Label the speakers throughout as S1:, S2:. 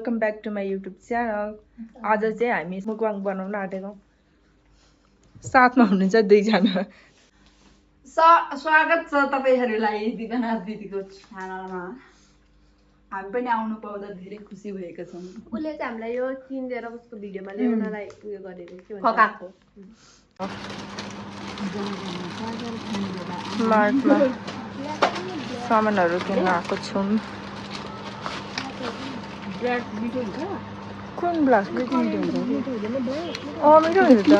S1: Welcome back to my YouTube channel. आज चाहिँ हामी मुकबाङ बनाउन आँटेको साथमा हुनुहुन्छ दुईजना।
S2: स्वागत छ तपाईहरुलाई दिपनाथ दिदीको च्यानलमा। हामी पनि आउनु पाउँदा धेरै खुसी भएका छौं।
S3: उले चाहिँ हामीलाई यो किनेर उसको भिडियोमा ल्याउनलाई उयो गरेको के भन्छ
S2: फकाको
S1: मार्टमा सामानहरु किन्न आएको छौं।
S2: ब्ल्याक मिठो हुन्छ
S1: कुन ब्ल्याक
S2: मिठो हुन्छ
S1: मिठो हुन्छ त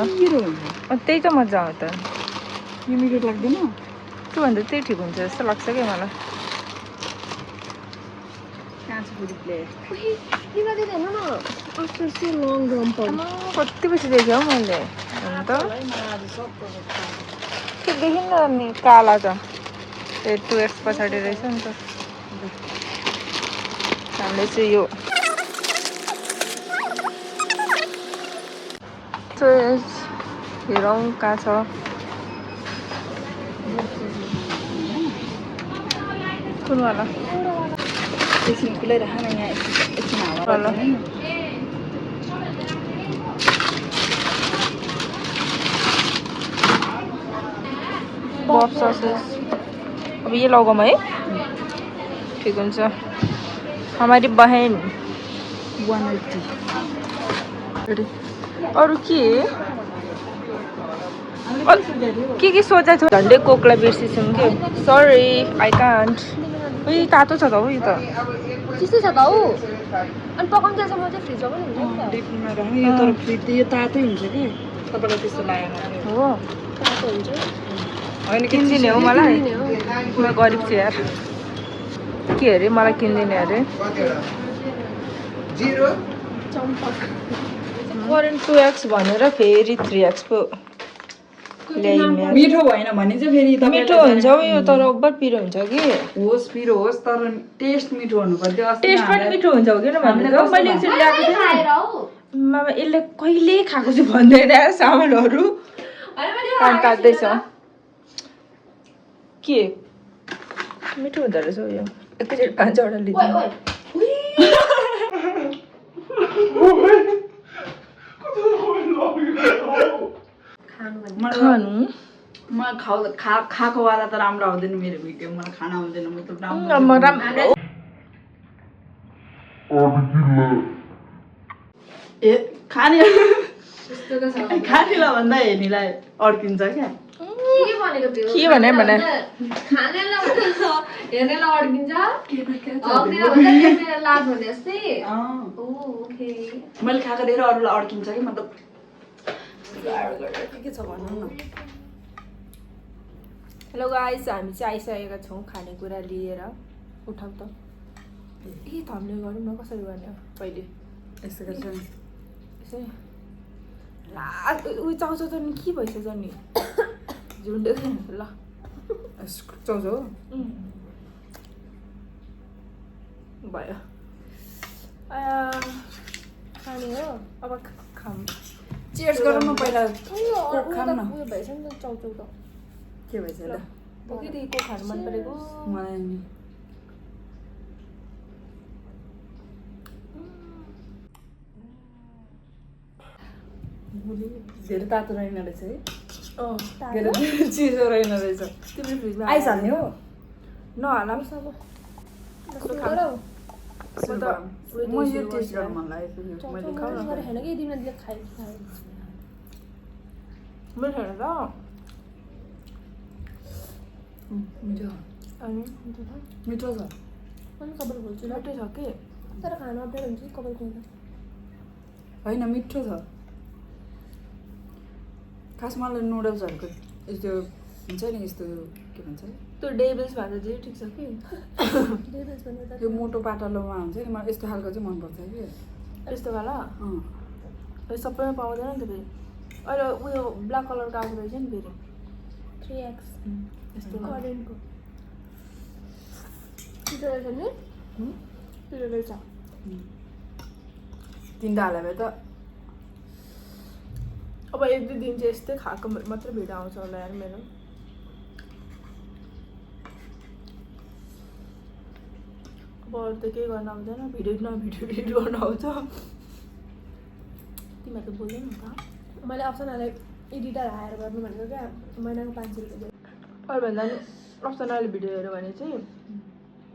S1: त्यही त मजा आउँछ त।
S2: यो मिठो लाग्दैन
S1: त्यो भन्दा त्यही ठिक हुन्छ जस्तो लाग्छ के मलाई।
S2: काँचो पुरी प्लेट
S3: तिमीले देख्दैन न आफ्टर सो लङ रम्पर
S1: कति पछि देखेँ हौ मैले। अन्त के देखिन नि काला छ त्यो 2x पछाडि रहेछ नि त। हामीले चाहिँ यो हेरौँ कहाँ छ। कुनवाला
S2: एकछिन खुलाइराख न यहाँ एकछिन हावा लाग्दैन।
S1: बफ ससेस अब ये लगाऊँ है ठीक हुन्छ। हमारी बहन
S2: 180
S1: अरू के सोचा थियो झन्डै कोकलाई बिर्सिसौँ कि। Sorry I can't. उयो तातो छ त हौ यो त।
S3: चिसो छ त हौ। अनि पकाउँदैसम्म चाहिँ फ्रिजमा पनि हुन्छ नि त।
S2: डिपमा राख्नु यो तर फ्रिज यो तातै हुन्छ के तपाईलाई त्यस्तो लागेन
S1: हो
S3: तातो हुन्छ
S2: हैन
S1: किन्दिने हो मलाई। म गरिब छु यार। के अरे मलाई किन्दिने अरे
S3: चम्पक
S1: करेन्ट 2x भनेर फेरि 3x पो ल्याइन् यार।
S2: मिठो भएन भने चाहिँ फेरि
S1: मिठो हुन्छ हौ यो तर ओभर पिरो हुन्छ कि।
S2: होस् पिरो होस् तर टेस्ट मिठो हुनु पर्यो।
S1: टेस्ट पनि मिठो हुन्छ हो किन भन्दै मैले एकचोटि ल्याएको थिएँ
S3: खाएर हौ
S1: मामा यसले कहिले खाएको छु भन्दैन यार सामानहरू। काम काट्दैछ के मिठो हुँदो रहेछ यो। एकैचोटि 5वटा लिँदैन खानु।
S2: खाएको वाला त राम्रो आउँदैन मेरो भिडियो। मलाई खाना आउँदैन मतलब ए खानेलाई भन्दा हेर्नेलाई अड्किन्छ क्या।
S3: के भनेको थियो
S1: के भने
S3: खानेलाई हेर्नेलाई अड्किन्छ हक्नेलाई लाज भने जस्तै। ओके
S2: मैले खाएको देखेर अरूलाई अड्किन्छ कि मतलब के छ भन्नु न।
S1: हेलो गाइस हामी चाहिँ आइसकेका छौँ खानेकुरा लिएर। उठाउ त ए थम्ने गरौँ न कसरी गर्ने हो पहिले
S2: यस्तो गर्छ नि
S1: यसै उयो चाउचाउ त नि के भइसक्छ नि झुन्डे ल
S2: चाउचाउ
S1: भयो खाने हो अब खाऊँ।
S2: चियर्स गरौँ न पहिला खाऊँ न।
S3: उयो भएछ नि त चाउचाउ त
S2: के भएछ ल
S1: बोकिदिएको खानु मन परेको
S2: मलाई नि धेरै तातो रहेन रहेछ है। चिसो रहेन रहेछ।
S1: तिम्रो फ्रिजमा
S2: आइसहाल्ने हो
S1: नहाला अब
S2: म यो टेस्ट गर्न मन लागेको मैले
S3: खाउँ होइन कि तिमीले खाइ
S1: मिठो होइन त
S2: मिठो
S1: अनि
S2: मिठो छ
S3: पनि कपाल खोल्छु ल
S1: मिठो छ कि
S3: तर खानु अप्ठ्यारो हुन्छ कपाल खोल्दा।
S2: होइन मिठो छ। खासमा मलाई नुडल्सहरूको यस्तो हुन्छ नि यस्तो के भन्छ
S1: त्यो डेभिल्स भन्दा चाहिँ ठिक छ कि
S3: डेभिल्स भन्दा त
S2: त्यो मोटो पातलोमा हुन्छ नि मलाई यस्तो खालको चाहिँ मनपर्छ कि
S1: यस्तो वाला यो सबैमा पाउँदैन नि त फेरि। अहिले उयो ब्ल्याक कलरको आएको रहेछ नि फेरि
S3: 3x
S1: यस्तो
S3: करेन्टको त्यो रहेछ नि त्यो रहेछ
S2: 3टा हाल्यो भने त
S1: अब 1-2 दिन चाहिँ यस्तै खाएको मात्रै भिडियो आउँछ होला यार मेरो। अब अरू त केही गर्न आउँदैन भिडियो एडिट गर्न आउँछ तिमीहरू त बोल्दैन त
S3: मैले अप्सनलाई एडिटर हायर गर्नु भनेको क्या महिनाको 500 रुपियाँ
S1: अरूभन्दा पनि अप्सनले भिडियो हेऱ्यो भने चाहिँ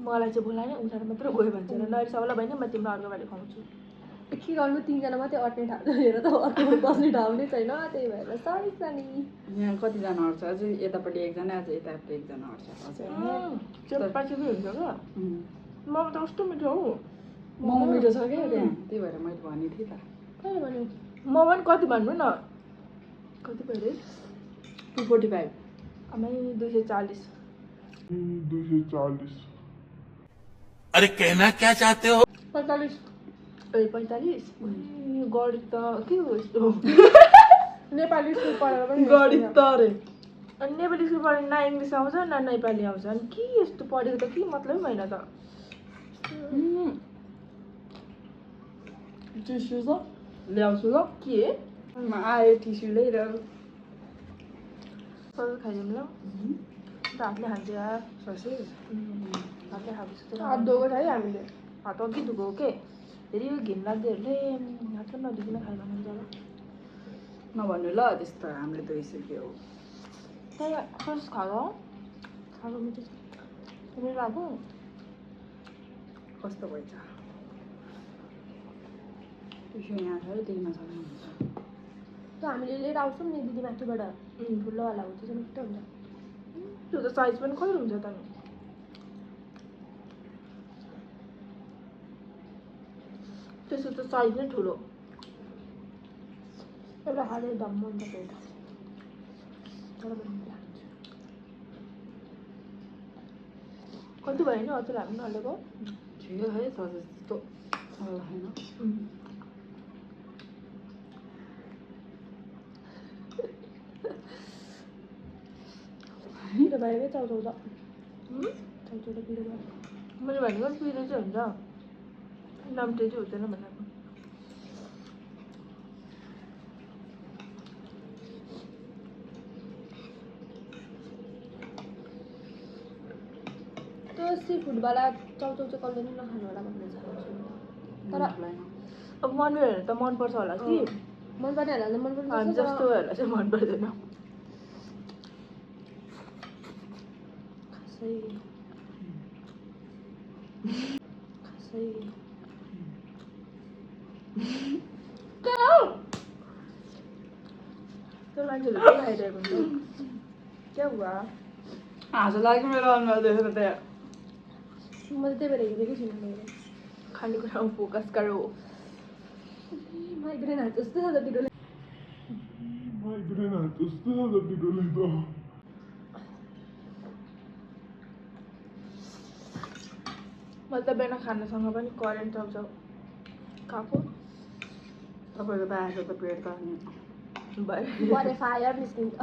S1: मलाई चाहिँ बोलाएन उनीहरू मात्रै गयो भन्छ नरि सबैलाई भने म तिम्रो अर्को पालि खुवाउँछु
S3: के गर्नु 3 जना मात्रै अट्ने ठाउँ हेर त अर्को बस्ने ठाउँ नै छैन त्यही भएर सरी सानी
S2: यहाँ कतिजना अट्छ अझै यतापट्टि एकजना अझै यतापट्टि एकजना अट्छ अझै
S1: चेप्पाची पनि हुन्छ क्या मोमो त कस्तो मिठो हौ
S2: मोमो मिठो छ क्या त्यहाँ त्यही भएर मैले भनेको थिएँ त
S3: कहिले भन्यो
S1: मोमो पनि कति भन्नु न कति पऱ्यो
S2: 245
S1: आमै 240
S4: अरे कहना क्या चाहते हो
S3: 45
S1: ए 45 गणित त के हो यस्तो
S3: नेपाली स्कुल पढेर पनि
S2: गणित त रे
S1: अनि नेपाली स्कुल पढ्यो न इङ्ग्लिस आउँछ न नेपाली आउँछ अनि के यस्तो पढेको त के मतलब होइन त
S2: टिस्यु छ ल्याउँछु ल
S1: के
S2: आयो टिस्यु लिएर
S1: सबै खाइदिउँ ल हातले खान्छ यार
S2: ससे
S1: हातले खाएको
S3: हात धोएको छ है हामीले
S1: हात अघि धुको हो के फेरि यो घिन लाग्दैहरूले हात पनि नधुकिन खायो भन्नुहुन्छ ल
S2: नभन्नु ल त्यस्तो हामीले धोइसक्यो
S1: त्यही सस खाएको खाएको मिठो छ तिमीले खाएको
S2: कस्तो भएछ टिस्यु यहाँ छ है त्यहीमा सक्नुहुन्छ
S3: त हामीले लिएर आउँछौँ नि दिदी माथिबाट ठुलोवाला हुन्छ त्यो मिठो हुन्छ
S1: त्यो त साइज पनि कहिले हुन्छ त नि त्यसो त साइज नै ठुलो
S3: एउटा खाँदै धम्म हुन्छ पेट तर पनि मिठो हुन्छ।
S1: कति भयो नि अचेल हामी नलेको
S2: ठिकै है ससे त्यस्तो होइन
S3: पिरो भयो क्या चाउचाउ चाउचाउ त पिरो भयो
S1: मैले भनेको नि पिरो चाहिँ हुन्छ नाम्टे चाहिँ हुँदैन भनेको
S3: त्यो सी फुडवाला चाउचाउ चाहिँ कसले पनि नखानु होला भन्ने छ तर
S1: अब मनहरू त मनपर्छ होला कि
S3: मन पर्ने होला मन पर्ने
S1: हामी जस्तोहरूलाई चाहिँ मन पर्दैन
S3: खासै खासै
S1: त्यो मान्छेले के खाइरहेको हुन्छ क्या हुआ
S2: हाँसो लाग्यो मेरो अनुहार देखेर त्यहाँ
S3: म त त्यही भएर हेरेकै छुइनँ मैले
S1: खानेकुरामा फोकस गरौ
S3: माइग्रेन हात जस्तो छ त पिरोले
S1: मैले त बिहान खानासँग पनि करेन्ट चाउचाउ खाएको
S2: तपाईँको त आएको त पेट त अनि
S3: भरे फायर निस्किन्छ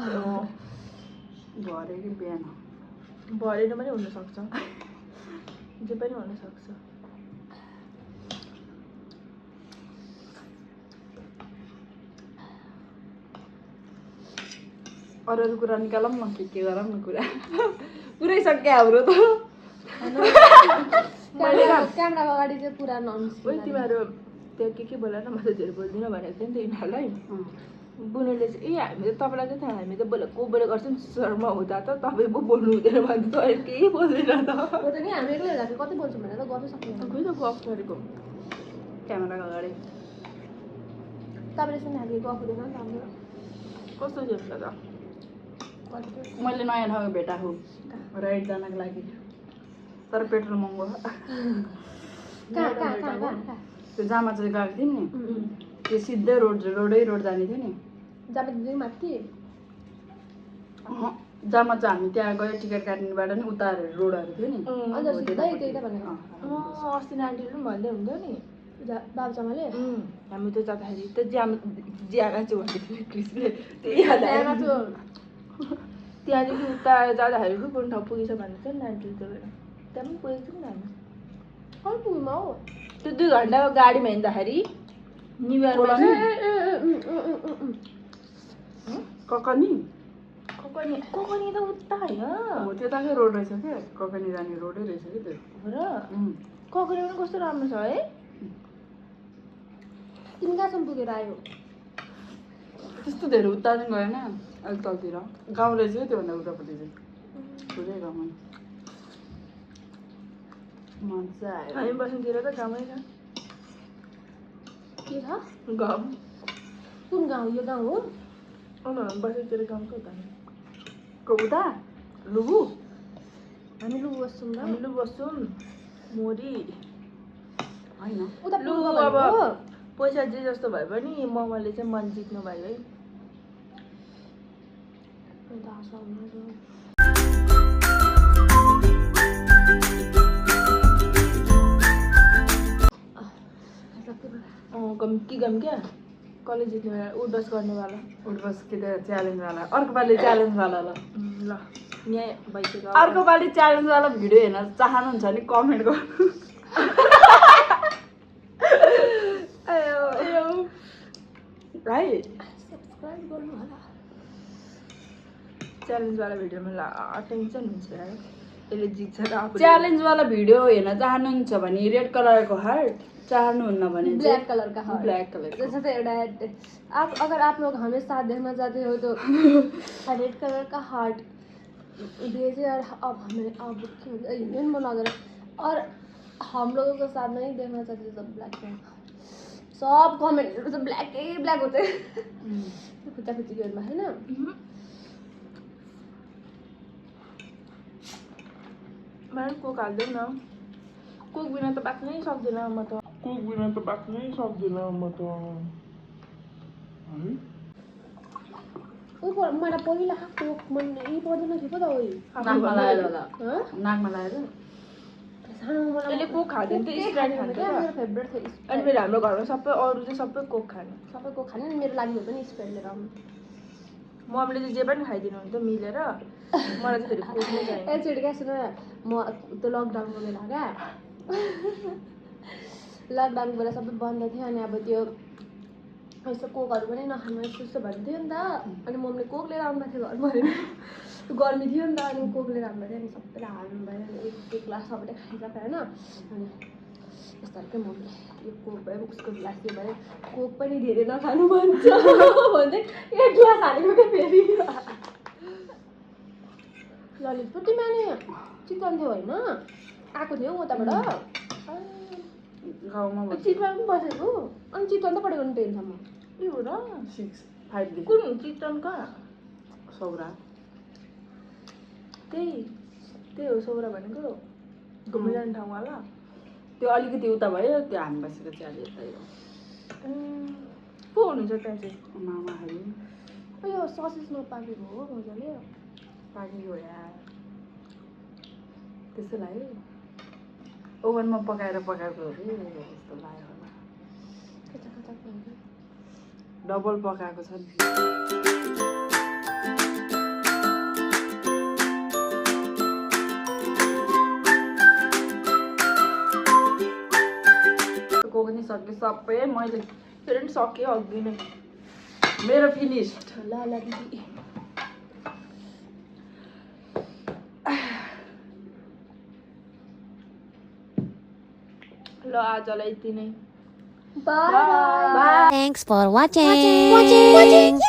S2: भरे कि बिहान
S1: भरेन पनि हुनसक्छ जे पनि हुनसक्छ
S2: अरू अरू कुरा निकालौँ न के गरौँ न कुरा पुरै सक्यो हाम्रो त
S3: क्यामेराको अगाडि चाहिँ पुरा ननिस्किन्छ
S1: ओइ तिमीहरू त्यो के बोला न म त धेरै बोल्दिनँ भनेको थिएँ नि त यिनीहरूलाई बुनुले चाहिँ ए हामी त तपाईँलाई चाहिँ थाहा हामी त बोलेको गर्छौँ शर्मा हुँदा त तपाईँ पो बोल्नु हुँदैन भने त अहिले केही बोल्दैन त
S3: हो त नि हामी एक्लै हुँदाखेरि कति बोल्छौँ भनेर गर्नु सक्दैन
S1: खोइ त गफ गरेको
S2: क्यामेराको अगाडि
S3: तपाईँले सुन्दाखेरि गफ हुँदैन नि त हाम्रो
S1: कस्तो थियो त
S2: मैले नयाँ ठाउँ भेटाएको राइड जानको लागि तर पेट्रोल महँगो
S3: कहाँ
S2: त्यो जामा चाहिँ गएको थियौँ नि त्यो सिधै रोडै रोड जाने थियो नि
S3: जामा दिदी माथि
S2: जामा चाहिँ हामी त्यहाँ गयो टिकट काट्नेबाट नि उता रोडहरू थियो नि
S3: अन्त सिधै त्यही त भनेको
S1: अस्ति नानीले पनि भन्दै हुन्थ्यो नि
S3: बाबु चामाले
S1: हामी त जाँदाखेरि त ज्यागा चाहिँ भन्दै थियो क्रिसले त्यही याद आयो त्यहाँदेखि उता जाँदाखेरि पो कुन ठाउँ पुगेछ भन्दै थियो नि नानीले त्यो बेला त्यहाँ पनि पुगेको थियौँ नि हामी
S3: कहिले पुग्यौँ हौ
S1: त्यो 2 घन्टा गाडीमा हिँड्दाखेरि न्यु इयरमा
S2: ककनी
S1: ककनी त उता होइन
S2: हो त्यताकै रोड रहेछ क्या ककनी जाने रोडै रहेछ कि त्यो
S1: हो र ककरी पनि कस्तो राम्रो छ है।
S3: तिमी कहाँसम्म पुगेर आयो?
S2: त्यस्तो धेरै उता पनि गएन अलिक तलतिर गाउँ रहेछ त्योभन्दा उतापट्टि चाहिँ पुरै गाउँमा मजा आयो।
S1: हामी बस्नुतिर त गाउँमै छ।
S3: के छ?
S1: गाउँ
S3: कुन गाउँ? यो गाउँ हो?
S1: बस्नुतिर गाउँको त
S2: को उता लुबु
S3: हामी लु बस्छौँ र।
S1: हामीले बस्छौँ मोरी
S2: होइन
S3: उता
S1: लु
S3: पुग्नु
S1: अब
S3: भनेको?
S1: पैसा जे जस्तो भए पनि ममले चाहिँ मन जित्नु भयो है।
S3: अन्त हँसाउनु।
S1: गम क्या कसले जित्ने बेला उडबस गर्नेवाला
S2: उठबस के च्यालेन्जवाला अर्को पालि च्यालेन्जवाला ल
S1: ल यहाँ भइसक्यो।
S2: अर्को पालि च्यालेन्जवाला भिडियो हेर्न चाहनुहुन्छ भने कमेन्ट गर्नु। है
S3: सब्सक्राइब गर्नु होला।
S1: च्यालेन्जवाला भिडियोमा टेन्सन हुन्छ है यसले जित्छ र आफू
S2: च्यालेन्जवाला भिडियो हेर्न चाहनुहुन्छ भने रेड कलरको हार्ट, चाहनुहुन्न भने
S3: ब्लैक कलर का हार्ट।
S2: ब्लैक कलर
S3: जैसे तो अगर आप लोग हमें साथ देखना चाहते हो तो रेड कलर का हार्ट दीजिए। और अब हमें अब इंडियन बना दे और हम लोगों को साथ नहीं देखना चाहते तो ब्लैक कलर सब कमेंट तो ब्लैक ही ब्लैक होते खुच्चा खुच्ची गेम है ना।
S1: मलाई कोक हाल्दैन कोक बिना त बाँच्नै सक्दिनँ म त।
S4: कोक बिना त बाँच्नै सक्दिनँ म त।
S3: मलाई पहिला कोक मन पर्दैन थियो पो त ओइ
S2: नाकमा लगाएर होला
S3: हँ
S2: नाकमा लगाएर
S3: सानोमा मलाई
S1: यसले कोक खाँदैन त स्प्राइट खान्छ
S3: क्या मेरो
S1: त।
S3: फेभरेट थियो
S1: अनि फेरि हाम्रो घरमा सबै अरू चाहिँ सबै कोक खाने।
S3: सबै कोक खाने नि मेरो लागि भए पनि स्प्राइट लिएर आउनु।
S1: मम्मीले चाहिँ जे पनि खाइदिनु हुन्छ मिलेर मलाई चाहिँ फेरि कोक नै चाहिन्छ।
S3: एकचोटि क्या सुन म त्यो लकडाउनको बेला क्या लकडाउनको बेला सबै बन्द थियो अनि अब त्यो यस्तो कोकहरू पनि नखानु यस्तो भन्थ्यो नि त। अनि मम्मीले कोक लिएर आउनु थियो घरमा गर्मी थियो नि त अनि कोक लिएर आउनु थियो अनि सबैलाई हाल्नु भयो अनि एक ग्लास सबैले खाइसक्यो होइन। अनि यस्तो क्या मम्मीले यो कोक भयो उसको ग्लास त्यो भयो कोक पनि धेरै नखानु भन्छ भन्दै एक ग्लास हालेको क्या फेरि। ललितपुर तिमी चिकन थियो होइन आएको थियो उताबाट
S2: गाउँमा
S1: चितवन पनि बसेको
S3: अनि चिकन त पढेको नि 10 सम्म।
S1: के हो र
S2: 6 5 देखि
S1: कुन चितवन कहाँ?
S2: सौरा
S1: त्यही हो सौरा भनेको घुम्न जाने ठाउँवाला।
S2: त्यो अलिकति उता भयो त्यो हामी बसेको चाहिँ अलि यतै हो।
S1: को हुनुहुन्छ त्यहाँ चाहिँ?
S2: मामाहरू
S3: यो ससेस नपाकेको हो मजाले
S2: पाकेको यार त्यस्तो लाग्यो ओभनमा पकाएको अरे यस्तो लाग्यो होला।
S3: कच्चा कच्चा खान्छ।
S2: डबल पकाएको छ नि। कोक नि सक्यो सबै मैले
S1: फेरि पनि सक्यो अघि नै
S2: मेरो फिनिस्ड।
S3: ल ल दिदी
S1: ल आजलाई यति नै।
S3: By by.
S5: Thanks for watching.